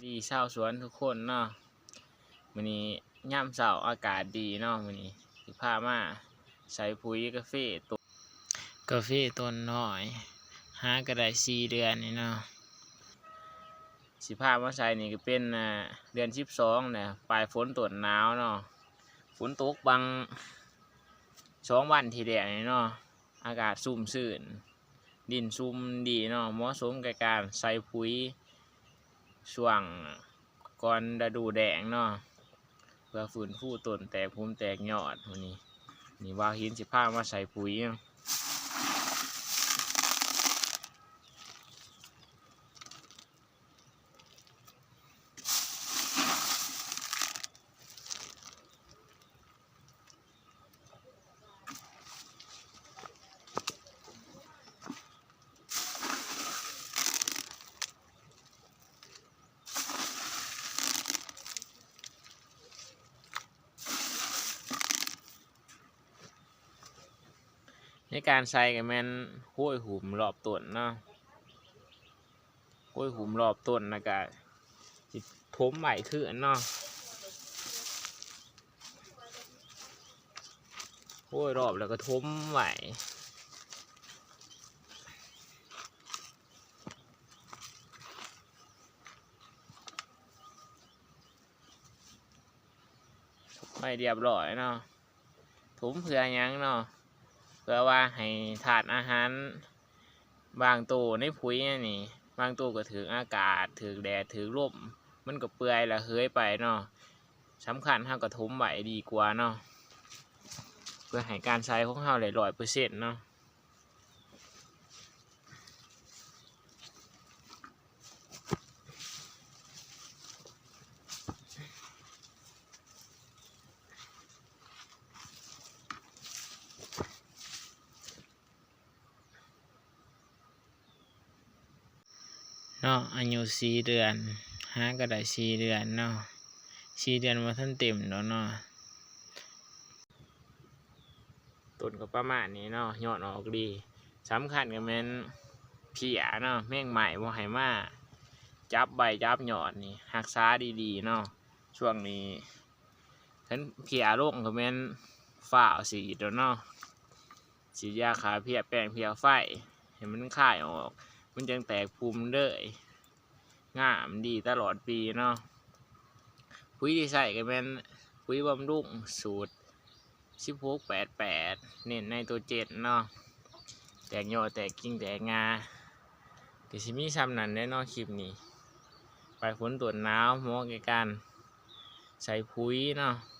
ດີຊາວສວນທຸກຄົນເນາະ. ມື້ນີ້ຍາມເຊົ້າອາກາດດີເນາະ, ມື້ນີ້ຊິພາມາໃສ່ປຸ໋ຍກາເຟຕົ້ນ ກາເຟຕົ້ນນ້ອຍ ຫາກໍໄດ້ສີ່ເດືອນນີ້ເນາະ. ຊິພາມາໃສ່ນີ້ກໍເປັນ ອ່າ ເດືອນສິບສອງແຫຼະ ປາຍຝົນຕົ້ນໜາວເນາະ. ຝົນຕົກບາງສອງວັນທີ່ແລ້ວນີ້ເນາະ. ອາກາດຊຸ່ມຊື່ນ ດິນຊຸ່ມດີເນາະ, ເໝາະສົມແກ່ການໃສ່ປຸ໋ຍຊ່ວງກ່ອນລະດູແລ້ງເນາະ ເພື່ອຟື້ນຟູຕົ້ນແຕກພູມແຕກຍອດ. ມື້ນີ້ ນີ້ບ່າວຫີນຊິພາມາໃສ່ປຸ໋ຍເນາະ. ໃນການໃສ່ກໍແມ່ນໂຮຍຫຸ້ມລອບຕົ້ນເນາະ. ໂຮຍຫຸ້ມລອບຕົ້ນ ແລ້ວກະຊິຖົມໄວ້ຄືນເນາະ, ໂຮຍລອບແລ້ວກໍຖົມໄວ້ ໄວ້ລຽບລ້ອຍເນາະ. ຖົມເພື່ອຫຍັງເນາະ? ເພື່ອວ່າໃຫ້ທາດອາຫານບາງໂຕໃນປຸ໋ຍນີ້ ບາງໂຕກໍຖືກອາກາດ ຖືກແດດ ຖືກລົມ ມັນກໍເປື່ອຍລະເຫີຍໄປເນາະ. ສຳຄັນເຮົາກໍຖົມໄວ້ດີກວ່າເນາະ ເພື່ອໃຫ້ການໃສ່ຂອງເຮົາໄດ້ຮ້ອຍເປີເຊັນເນາະ. ເນາະ ອາຍຸສີ່ເດືອນ ຫາກໍໄດ້ສີ່ເດືອນເນາະ, ສີ່ເດືອນບໍ່ທັນເຕັມດອກເນາະ. ຕົ້ນກໍປະມານນີ້ເນາະ, ຍອດອອກດີ. ສຳຄັນກໍແມ່ນເພ້ຍເນາະ, ແມງໄມ້ບໍ່ໃຫ້ມາຈັບໃບຈັບຍອດນີ້ ຮັກສາດີໆເນາະ. ຊ່ວງນີ້ຄັນເພ້ຍລົງກໍແມ່ນຟ້າວສີດໂລດເນາະ, ສີດຢາຂ້າເພ້ຍ ແປ້ງເພ້ຍໄຟ ໃຫ້ມັນຄາຍອອກ ມັນຈັ່ງແຕກພຸ່ມເລີຍ. ງາມດີຕະຫຼອດປີເນາະ. ປຸ໋ຍທີ່ໃຊ້ກໍແມ່ນປຸ໋ຍບຳລຸງສູດສິບຫົກແປດແປດ ເນັ້ນໄນໂຕເຈນເນາະ, ແຕກຍົອດແຕກກິ່ງແຕກງ່າ. ກໍຊິມີສ່ຳນັ້ນແຫຼະເນາະ ຄລິບນີ້ ປາຍຝົນຕົ້ນໜາວ ເໝາະແກ່ການໃສ່ປຸ໋ຍເນາະ.